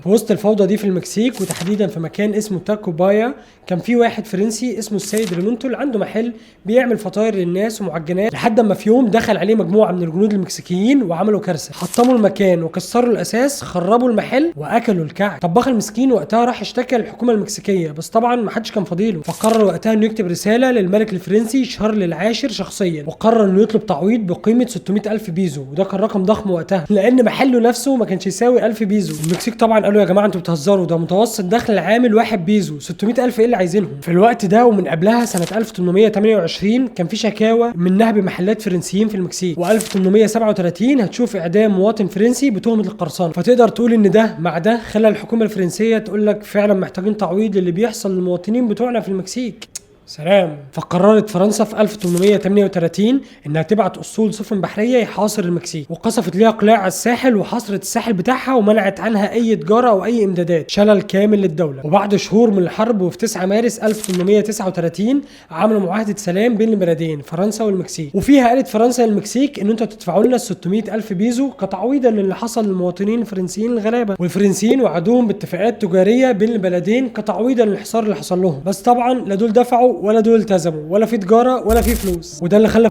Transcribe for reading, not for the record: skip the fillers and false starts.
في وسط الفوضى دي في المكسيك، وتحديدا في مكان اسمه تاكوبايا، كان في واحد فرنسي اسمه السيد ريمونتول عنده محل بيعمل فطاير للناس ومعجنات، لحد ما في يوم دخل عليه مجموعة من الجنود المكسيكيين وعملوا كارثة، حطموا المكان وكسروا الاساس، خربوا المحل واكلوا الكعك. طباخ المسكين وقتها راح اشتكى للحكومة المكسيكيه، بس طبعا ما حدش كان فاضيله، فقرر وقتها انه يكتب رسالة للملك الفرنسي شارل العاشر شخصيا، وقرر انه يطلب تعويض بقيمة 600 الف بيزو، وده كان رقم ضخم وقتها لان محله نفسه ما كانش يساوي 1000 بيزو. المكسيك طبعا قالوا يا جماعة انتوا بتهزروا، ده متوسط دخل العامل 1 بيزو، 600 الف ايه اللي عايزينهم؟ في الوقت ده ومن قبلها سنة 1828 كان في شكاوى من نهب محلات فرنسيين في المكسيك، و1837 هتشوف اعدام مواطن فرنسي بتهمه القرصنة. فتقدر تقول ان ده مع ده خلى الحكومة الفرنسية تقول لك فعلا محتاجين تعويض للي بيحصل للمواطنين بتوعنا في المكسيك. سلام. فقررت فرنسا في 1838 انها تبعت اسطول سفن بحرية يحاصر المكسيك، وقصفت ليها قلاع على الساحل وحاصرت الساحل بتاعها ومنعت عنها اي تجارة او اي امدادات، شلل كامل للدولة. وبعد شهور من الحرب وفي 9 مارس 1839 عملوا معاهدة سلام بين البلدين فرنسا والمكسيك، وفيها قالت فرنسا للمكسيك ان انتوا تدفعوا لنا 600 الف بيزو كتعويضا للي حصل للمواطنين الفرنسيين الغلابة، والفرنسيين وعدوهم باتفاقات تجارية بين البلدين كتعويضا للحصار اللي حصل لهم. بس طبعا لا دول دفعوا ولا دول التزموا، ولا في تجارة ولا في فلوس، وده اللي خلى